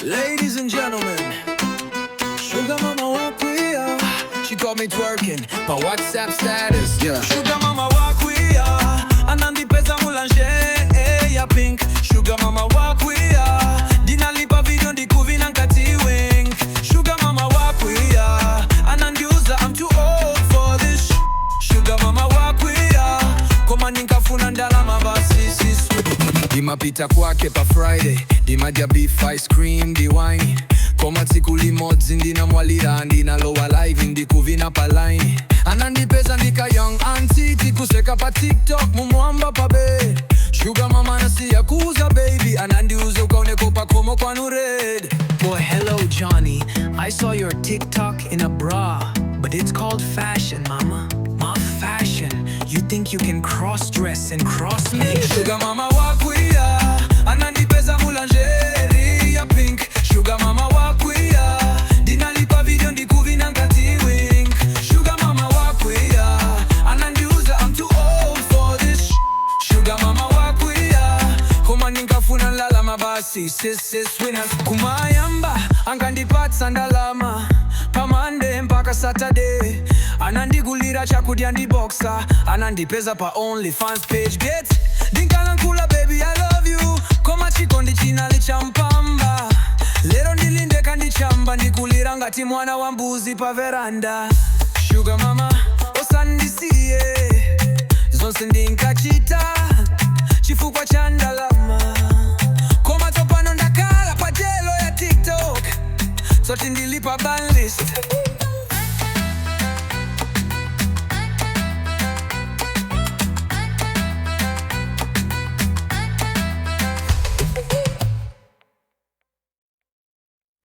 Ladies and gentlemen, Sugar Mama wakwiya. She caught me twerking pa WhatsApp status. Yeah. Sugar Mama wakwiya, anandipeza mu lingerie ya pink. Sugar Mama wakwiya, ndinali pa video ndikuvina nkati wink. Sugar Mama wakwiya, anandiuza I'm too old for this. Sugar Mama wakwiya, koma ninkafuna ndalama basi sis. Ndimapita kwake pa Friday, ndimadya beef, ice cream ndi wine, koma tsiku limodzi ndinamwalira, ndinalowa live ndikuvina pa line. Anandipeza ndi ka young auntie tikuseka pa TikTok mumwamba pa bed. Sugar mama nasiya kuuza baby, anandiuza ukaoneko pakhomo kwanu red. Boy, hello, Johnny. I saw your TikTok in a bra, but it's called fashion, mama. My fashion. You think you can cross dress and cross me? Sugar mama wakwiya, anandipeza mu lingerie ya pink. Sugar mama wakwiya, ndinali pa video ndikuvina nkati wink. Sugar mama wakwiya, anandiuza I'm too old for this. Sugar mama wakwiya, koma ninkafuna ndalama basi sis sis winners. Kumayamba ankandipatsa ndalama pa Monday mpaka Saturday, anandigulira chakudya ndi boxer, anandipeza pa OnlyFans page get. Ndinkalankhula "Baby, I love you", koma chikondi chinali champamba. Lero ndili ndekha ndi chamba, ndikulira ngati mwana wa mbuzi pa veranda. Sugar mama, usandisiye, zonse ndinkachita chifukwa cha ndalama, koma tsopano ndakhala pa jelo ya TikTok, zoti ndili pa ban list.